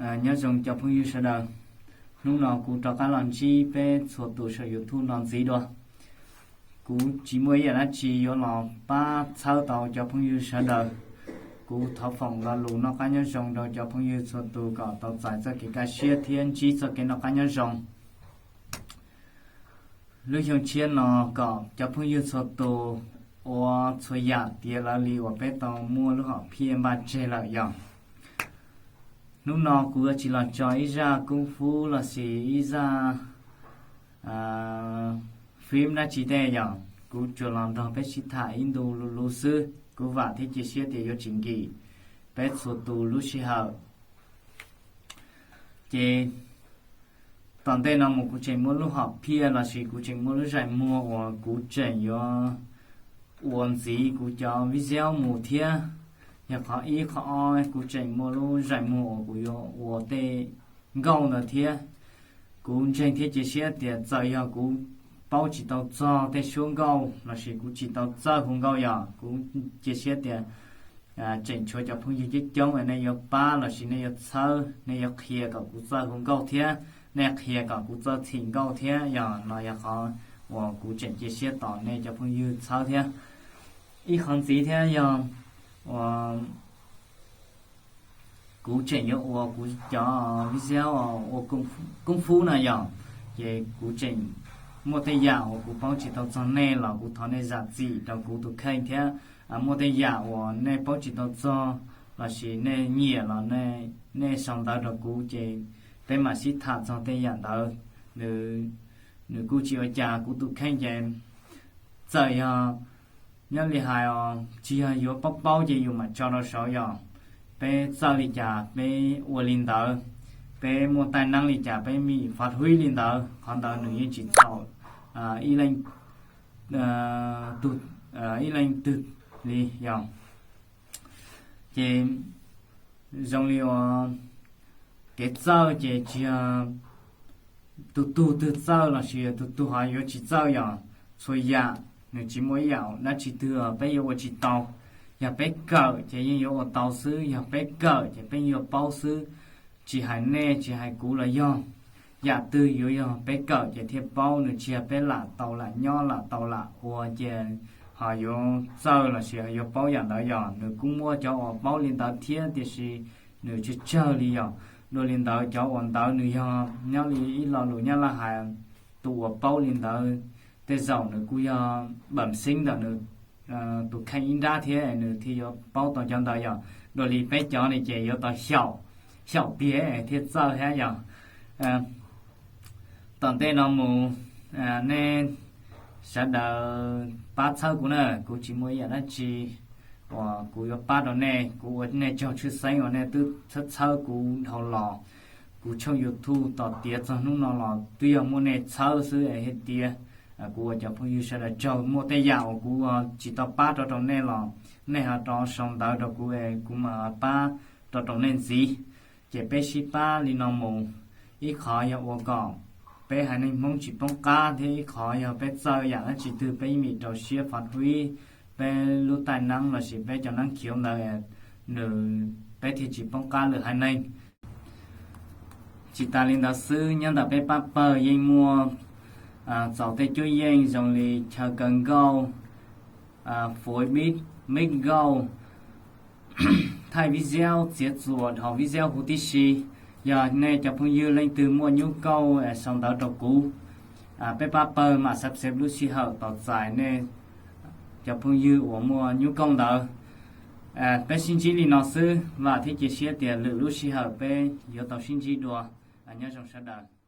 Nyob zoo cov phooj ywg sawv daws, hnub no kuv rov qab los ntsib peb txhua tus saum YouTube no ntxiv dua. Kuv tsis muaj ib yam dab tsi yuav los pab txhawb tau cov phooj ywg sawv daws. Kuv thov foom lo lus noj qab nyob zoo rau cov phooj ywg txhua tus kom tau txais txoj kev kaj siab thiab ntsib txoj kev noj qab nyob zoo. Lub xyoo tshiab no kom cov phooj ywg txhua tus ua txhua yam tiav lawv li uas peb tau muaj lub hom phiaj npaj tseg lawm yog. Hnub no kuv yuav tsis los tso ib zaj koob fub los sis ib zaj fib dab tsi tej yog, kuv tsuas los nrog peb sib tham ib ntu luv luv xwb. Kuv vam thiab cia siab tias yuav tsis nkim peb txhua tus lub sij hawm. Ces tom ntej no mus kuv tseem muaj lub hom phiaj los sis kuv tseem muaj lub zais muag uas kuv tseem yuav ua ntxiv kuv cov video mus thiab. Yog qhov ib, qhov ob, kuv tseem muaj lub zais muag uas kuv yuav ua tej nkauj ntawd thiab. Kuv ntseeg thiab cia siab tias txawm yog kuv paub tsis tau txog tej suab nkauj los sis kuv tsis tau txawj hu nkauj yog kuv cia siab tias tseem tshuav cov phooj ywg coob coob nej yuav pab los sis nej yuav txhawb, nej yuav qhia kom kuv txawj hu nkauj thiab, nej qhia kom kuv txawj txhim nkauj thiab yog no yog qhov uas kuv tseem cia siab tos nej cov phooj ywg txhawb thiab. Ib qhov ntxiv thiab yog uas kuv tseem yuav ua kuv cov video ua koob fub no yog, ces kuv tseem muaj tej yam uas kuv paub tsis tau txog nej los kuv thov nej zam txim rau kuv tus kheej thiab. Muaj tej yam uas nej paub tsis tau txog los sis nej nyiam los nej sau ntawv rau kuv ces peb mam sib tham txog tej yam ntawd. Nws kuj tsis ua cas, kuv tus kheej ces txawm yog nyob li hais os, tsis yog yuav paub paub ces yus mam tso rau saud yog. Peb txawj li cas peb ua li ntawd, peb muaj taij neeb li cas peb mim fav huib li ntawd, qhov ntawd nws yeej tsis txhaum ib leej tug li yog. Ces zoo li uas kev txawj ces tsis yog tus tug twg txawj los sis tus tug ho yuav tsis txawj yog. Txhua yam nws tsis muaj ib yam dab tsi twg peb yuav ua tsis tau. Yog peb kawm ces yeej yuav ua tau xwb, yog peb kawm ces peb yuav paub xwb. Tsis hais nej tsis hais kuv los yog, yam twg yuav yog peb kawm ces thiaj paub, nws tsis yog peb lam tau lam nyob lam tau lam ua ces ho yuav txawj los sis yuav paub yam ntawd yog. Nws kuj muaj cov uas paub li ntawd thiab tiam sis nws tsawg tsawg li yog. Dua li ntawd cov uas ntawd nws yog nyob li ib lo lus Nyab Laj hais, tus uas paub li ntawd tej zaum nws kuj yog bam xeeb ntawm nws tus kheej ib nrab thiab nws thiaj yuav paub tau cov ntawd yog. Dua li peb cov ne ces yuav tau xyaum, xyaum tiag thiaj txawj thiab yog. Tom ntej no mus nej sawv daws pab txhawb kuv na, kuv tsis muaj ib yam dab tsi uas kuv yuav pab rau nej. Kuv ua nej tsaug tshwj xeeb uas nej twb txhawb txhawb kuv dhau los. Kuv tshooj YouTube tos tiav txog hnub no los twb yog muaj nej txhawb xwb es thiaj tiav. Kuv ua cov phooj ywg sawv daws tsaug, muaj tej yam uas kuv tsis tau pab rau rau nej los nej ho rov sau ntawv rau kuv es kuv mam pab rau rau nej ntxiv. Ces peb sib pab li no mus, ib qhov yog ua kom peb haiv neeg Hmoob tsis poob qab thiab ib qhov yog peb txawj yam dab tsi twg peb yeej mim rau siab fav huib, peb lub taij neeb los sis peb cov neeb khiav ntawd nws, peb thiaj tsis poob qab lwm haiv neeg. Tsis tas li ntawd xwb, nyob ntawm peb pab pawg yeej muaj txaus tej cuab yeej zoo li chaw kaw nkauj, fuav bib, meb nkauj, thaij video, txiav txuas dhos video huv tib si. Yog nej cov phooj ywg leej twg muaj nyuj kauj sau ntawv rau kuv, peb pab pawg mam xav xev lub sij hawm tos txais nej cov phooj ywg uas muaj nyuj kauj ntawd. Peb sib ntsib li no xwb, vam thiab cia siab tias lwm lub sij hawm peb yuav tau sib ntsib dua. Nyob zoo sawv daws.